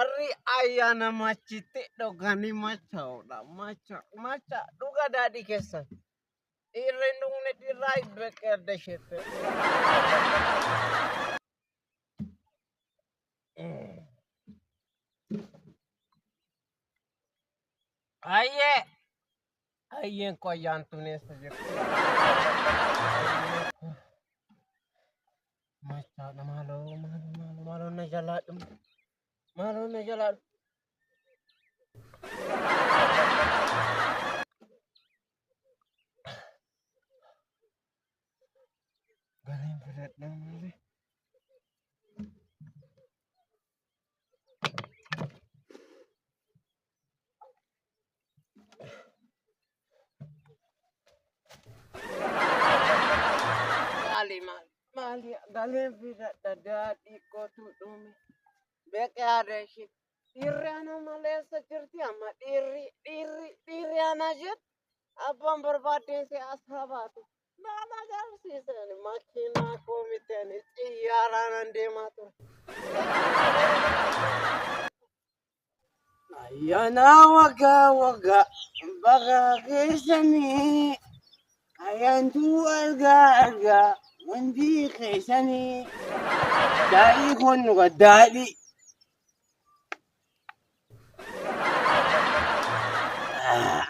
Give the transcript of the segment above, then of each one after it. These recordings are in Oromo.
Warri ayyaana machitti dhuganii machaa'uudha. Macha macha dhuga daadhii keessan. Dhiirri hin dhugne dhiirraa beeqee adda isheetti. Ayyee! Ayyeen koo ayyaantuun eessa jirti? Machaadha maaloo maaloo maaloo maaloo na jalaa dhumu. Maaloo na jalaa dhumu. Galeen fudhadha malee. Maali maali maali galeen fidadha daadhii kootu dhume. Beeqee haadha ishee dhiirri ana maleessa jirti amma dhiirri dhiirri dhiirri ana jettu abbaan barbaaddeen si as habaatu. Naan agarsiisan makiinaa koo miti ani xiyyaaraan an deemaa ture. Ayyaana waggaa waggaa baga keessanii ayyaantuu argaa argaa wanti keessanii daadhii kun dhuga daadhii.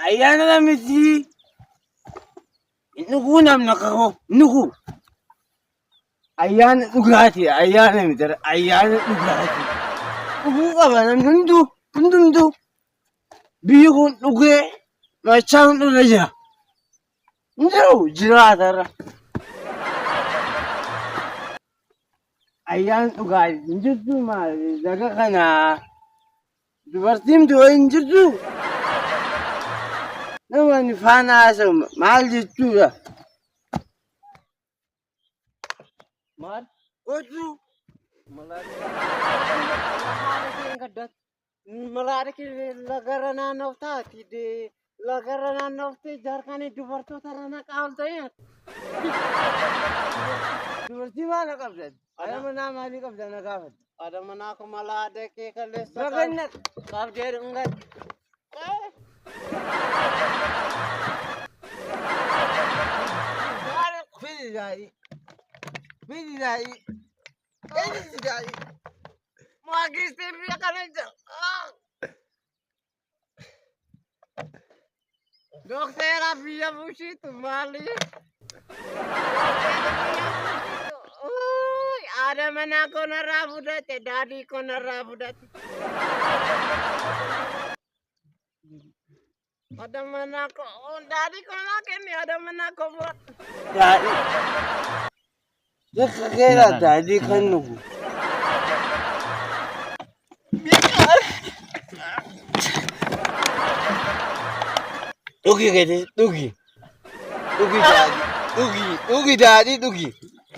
Ayyaana namichi hin dhuguu namni akka koo hin dhuguu. Ayyaana dhugaatii ayyaana miti ayyaana dhugaatii. Dhuguu qaba namni hunduu hundumtuu biyyi kun dhugee machaan irra jira. Hin jiru jiraata irra. Ayyaana dhugaatii hin jirtu maali laga kanaa dubartiin du'e hin jirtu. Nama inni faana haasa'u maal jechuudha? Maal? Gochuu. Malaadha kee lagarra naannoftaati. Lagarra naannoftee jaarkaanii dubartoota irra naqaa ol ta'ee. Dubartii maal qabda? Haadha manaa maalii qabda na gaafata? Haadha manaa koo malaadha kee kaleessa Baganna. qabdee dhungatte. Fidi daadhii. Fidi daadhii. Fidi daadhii. Maagistiin biyya kana jira. Dokteera biyya bushiitu maali? Haadha manaa koo narraa fudhate, daadhii koo narraa fudhate. Haadha manaa koo, daadhii koo naa kenni, haadha manaa koo fudhadhu. Daadhii. Bakka keera daadhii kan dhugu. Dhugi gadi dhugi. Dhugi daadhii. Dhugi dhugi daadhii dhugi.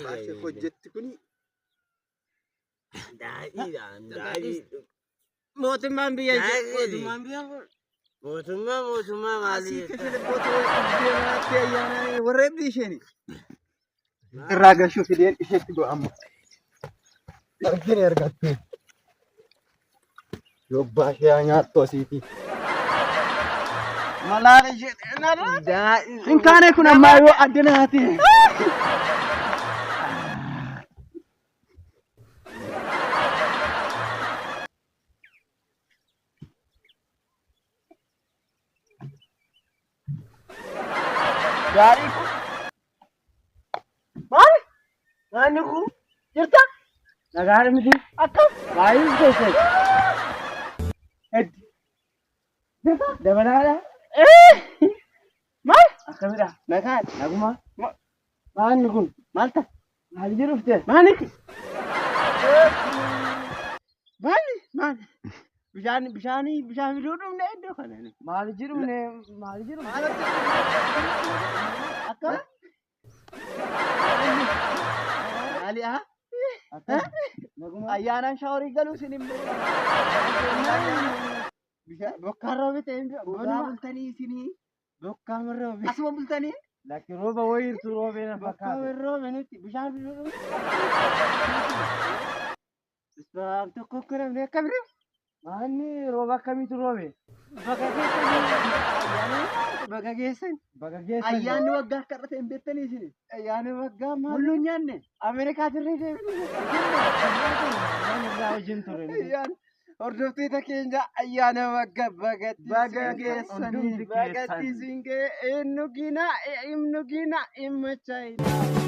Baashe hojjetti kuni Daadhiidhaan daadhii. Mootummaan biyya Daadhii. mootummaan biyya Mootummaa mootummaa maalii asii keessa boota deemaatti ayyaanaa warra eebbi isheeni. Irraa gashuu fideen isheetti go'amma. Argine argatte. Yobbaa ishee haa nyaattu asiiti. Malaan ishee narraa. Daadhii. Hin taane kun ammaa yoo addanaati. Gaarii kun. Maali? Maanni kun Jirta? nagaan miti. Akkam? Baay'ee keessatti. Heddi. Jirta? Dabalaadha. Maal? Akkamidha? Nagaan. Naguma. Maanni kun Maal ta'a? maal jedhufte? Maalitti? Maali? Maali? Bishaan bishaan bishaan fiduu dhumne iddoo kana. Maal jedhumne maal jedhumne? Akkam? Maali haa? Akkam? Naguma. Ayyaanaan shaaworii galuu isin hin beeku. Bishaan bokkaan roobe ta'e hin Bokkaa bonuma. bultanii isinii. Bokkaan roobe. Asuma bultanii. Lakki rooba wayiirtu roobee na Bokkaan fakkaate. roobe nuti bishaan fiduu dhumne. Bishaan tokko akka namni akka biroo. Maanni rooba akkamiitu roobe? Baga geessan. Baga geessan. Baga geessan. Ayyaanni waggaa akka irra ta'e hin beektanii isin. Ayyaanni waggaa maali? Mulluu hin nyaanne. Ameerikaa turre deemne. Irraa wajjin ture. Ayyaana hordoftoota keenya ayyaana waggaa bagatti Baga geessanii. Bagatti siin ga'e eenyu gina eenyu gina hin machaa'ina.